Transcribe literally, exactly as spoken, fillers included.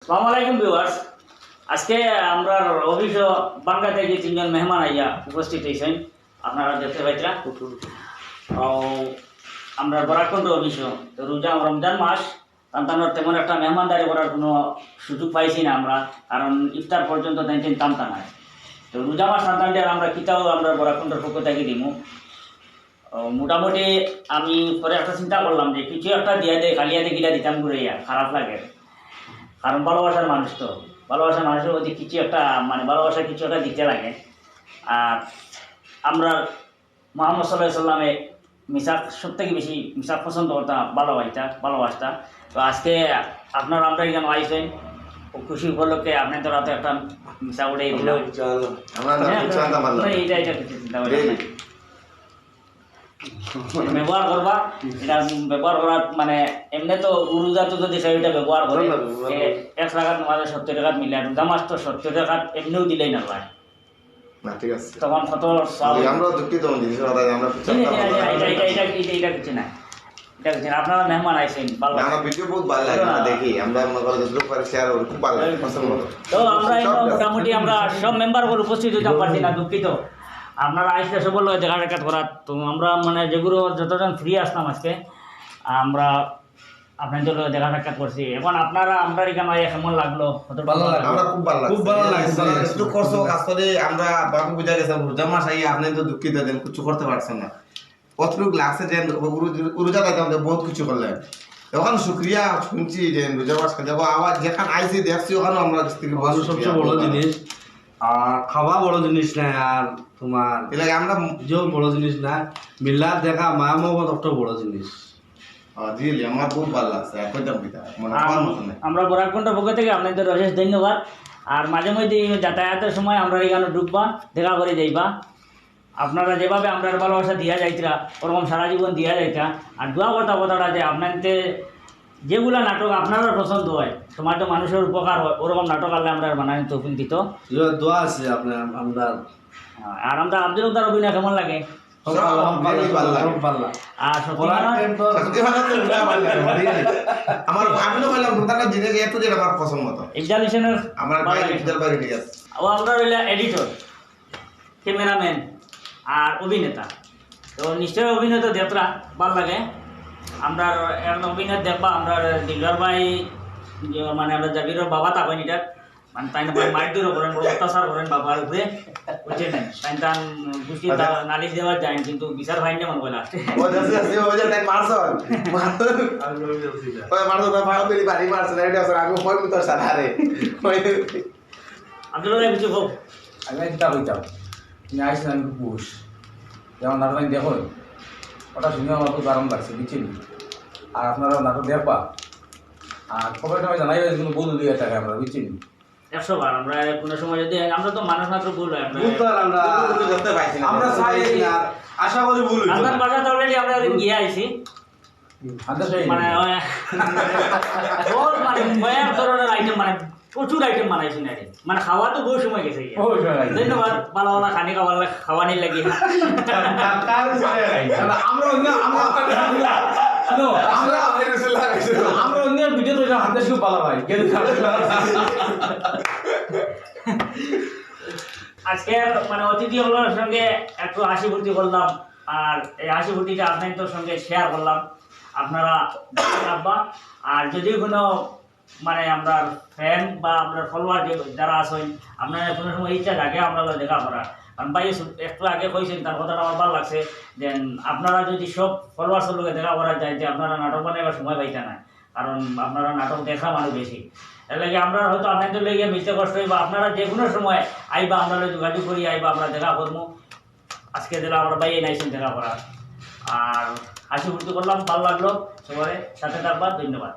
আসসালামু আলাইকুম ভিউয়ার্স। আজকে আমরার অফিসো বাংলা থাকি তিনজন মেহমান আইয়া উপস্থিত হইছেন, আপনারা দেখতে পাইতরা। তো আমরার বরাকণ্ঠ অফিসো তো রোজা, রমজান মাস, তানতানর তেমন একটা মেহমানদারি করার কোনো সুযোগ পাইছি না আমরা, কারণ ইফতার পর্যন্ত তানতান তানতা নায়। তো রোজা মাস তানতানরে আমরা কিতাও আমরা বরাকণ্ঠর পক্ষ থাকি দিমু। ও, মোটামুটি আমি পরে একটা চিন্তা করলাম যে কিছু একটা দিয়া দেই, খালি হাতে গিলা দিতাম ঘুরাইয়া, খারাপ লাগে। কারণ ভালোবাসার মানুষ তো, ভালোবাসার মানুষের প্রতি কিছু একটা, মানে, ভালোবাসা কিছু একটা দিতে লাগে। আর আমরা মোহাম্মদ সাল্লাল্লাহু আলাইহি ওয়াসাল্লামে মিসাক, সব থেকে বেশি মিসাক পছন্দ করতা, ভালোবাসতা, ভালোবাসতা। তো আজকে আপনারা আমরা এখানে আইছেন, খুব খুশি উপলক্ষে আপনাদের হাতে একটা মিসাক উঠাই দিলাম। আমরা, আমরা হ্যাঁ, কিছু আনতে পারলাম না। এইটা, এটা কিছু চিন্তা ভাবনা নাই। ব্যবহার করবা, এটা ব্যবহার করার মানে এমনি তো উরুজা তো যদি কেউ এটা ব্যবহার করে, না, না, ব্যবহার এ, করে। এক রাকাত নামাজে সত্তর রাকাত মিলে, আর রোজা মাস তো সত্তর রাকাত এমনিও দিলেই না হয়। না, ঠিক আছে। তখন কত সওয়াব। আমরা দুঃখিত হন জিনিস, আমরা, আমরা কিছু জি, জি, আনতে জি, পারলাম না। এটা, এটা, এটা, এটা, এটা কিছু না, এটা কিছু না। আপনারা মেহমান আইছেন, ভালো না, আমার লাগছে। ভিডিও বহুত ভালো লাগে, আমরা না। দেখি, আমরা মনে করি যতটুকু পারি শেয়ার করি, খুব ভালো লাগে, পছন্দ করে। তো আমরা সব এখন আছে। মোটামুটি আমরা সব মেম্বার উপস্থিত হইতে পারছি না, দুঃখিত। আপনারা আইসলে সবর লগে দেখা সাক্ষাৎ করার, তো আমরা মানে যেগুলো যতজন ফ্রি আসলাম আজকে, আমরা আপনাদের লগে দেখা সাক্ষাৎ করছি। এখন আপনারা আমরা এখানে আইয়া কেমন লাগলো? কতটুকু ভালো লাগলো। আমরা খুব ভালো লাগছে। খুব ভালো লাগছে। আপনারা একটু কষ্ট, আসলে আমরা বাবু বুঝা গেছে, রোজা মাস আইয়া আপনি তো দুঃখিত দেন, কিছু করতে পারছেন না। কতটুকু লাগছে যে উরু-, উরুজা থাকতে আমাদের বহুত কিছু করলেন। এখন শুক্রিয়া শুনছি যে রোজা মাস খেতে যাবো, আবার যেখানে আইছি দেখছি ওখানে আমরা কাছ থেকে বহুত মানুষ শুক্রিয়া। সবচেয়ে বড় জিনিস, আর খাওয়া বড় জিনিস না, আর তোমার এর লাগে আমরা নিজেও বড় জিনিস না, মিলাদ দেখা, মায়া মহব্বত একটা বড় জিনিস। আহ, জি, জি, আমার খুব ভালো লাগছে, আর কইতাম কিতা, মানে, আর খাওয়ার মতো নাই। আমরা বরাককণ্ঠর পক্ষ থেকে আপনাদের অশেষ ধন্যবাদ। আর মাঝে মধ্যে এই যাতায়াতের সময় আমরা এখানে ঢুকবা, দেখা করে যাইবা। আপনারা যেভাবে আমরার ভালোবাসা দিয়া যাইতরা, ওরকম সারা জীবন দিয়া যাইতরা। আর দোয়া করতা কথাটা যে আপনাদের যেগুলা নাটক আপনারা পছন্দ হয়, সমাজে মানুষের উপকার হয়, ওরকম নাটক আল্লাহ আমরা বানানি তৌফিক দিত। দোয়া, দোয়া আছে আপনার, আমরা আর আমরা আব্দুল উদ্দার অভিনয় কেমন লাগে? খুব ভালো, খুব ভালো, খুব ভালো। আর সত্যি ওরা কথা, একদম তো সত্যি কথা তো উল্টা আমার লাগে, বুঝলি? আমার, আমি তো বললাম, উদ্দার জিনিস এত যে আমার পছন্দ মতো। ইফজাল হোসেনের আমার ভালো ভাই লাগে। ইফজাল ভাই ঠিক আছে। ও আমরা হইলা এডিটর, ক্যামেরাম্যান আর অভিনেতা। তো নিশ্চয় অভিনেতা দেখরা ভালো লাগে। আমরা এখন অভিনেতা দেখবা, আমরা দিলবার ভাই, যে মানে আমরা জাবিরের বাবা তখন এটা, মানে তাই না, ভাই মারধরও করেন, বড় অত্যাচার করেন বাবার উপরে, বুঝছেন না? তাই তান গুষ্টি আচ্ছা। তা নালিশ দেওয়া যায়, কিন্তু বিচার ভাই না মনে হয় লাস্টে। ও, যাচ্ছে, যাচ্ছে, ও, যাচ্ছে, তাই মারছন। মারছন। আমি বলে যাচ্ছি না। ওই মারছন, তাই ভাড়া বেরি বাড়ি মারছন, এটা আছে, আমি ভয় ভিতর সাদা রে। ওই আব্দুল ভাই কিছু হোক। আমি একটা কইতাম, তুমি আইসো না, আমি খুব খুশ। যেমন আপনারা দেখো, ওটা শুনে আমার খুব আরাম লাগছে, বুঝছেন? আর আপনারা নাটক দেখবা, আর খবর টবর জানাই, কোনো ভুল হইলে থাকে আমরা, বুঝছেন? একশো বার আমরা কোনো সময় যদি, আমরা তো মানুষ মাত্র ভুল হয়, আমরা ভুল তো আর আমরা ভুল করতে পারছি না। আমরা চাই না, আশা করি ভুল হইতো আমরা না। বাজার তো already আমরা ওদিন গিয়া আইছি। হুম, হান্দাস হয়ে মানে, গেছে। ওই, বহুত মানে, কয়েক ধরনের আইটেম, মানে, প্রচুর আইটেম বানাইছি না রে। মানে, খাওয়া তো বহু সময় গেছে গিয়া। বহু সময় গেছে। ধন্যবাদ, ভালো ভালো খানি খাওয়ার লা-, খাওয়ানির লাগি। তার, তার, তার উপরে আইটেম। আমরা অন্য, আমরা, শুনো, আমরা, আমরা অন্য ভিডিও তো হান্দাস খুব ভালো ভাই। আজকে মানে অতিথি হকলর সঙ্গে একটু হাসি ফুর্তি করলাম, আর এই হাসি ফুর্তিটা আপনাদের সঙ্গে শেয়ার করলাম, আপনারা দেখতে থাকবা। আর যদি কোনো মানে আমরা ফ্যান বা আমরা ফলোয়ার যে যারা আছেন, আপনারা কোনো সময় ইচ্ছা থাকে আমরা লগে দেখা করার, কারণ ভাই একটু আগে কইছেন, তার কথাটা আমার ভালো লাগছে, যে আপনারা যদি সব ফলোয়ার্সের লগে দেখা করা যায়, যে আপনারা নাটক বানাইবার সময় পাইতা না, কারণ আপনারা নাটক দেখা মানুষ বেশি। এর লাগি আমরা হয়তো আপনাদের লগে মিলতে কষ্ট হইব, আপনারা যে কোনো সময় আইবা, আমরা লগে যোগাযোগ করি আইবা, আমরা দেখা করবো। আজকে দিলা আমরা ভাই নাইছেন দেখা করার, আর হাসি ফুর্তি করলাম, ভালো লাগলো। সবাই সাথে থাকবা, ধন্যবাদ।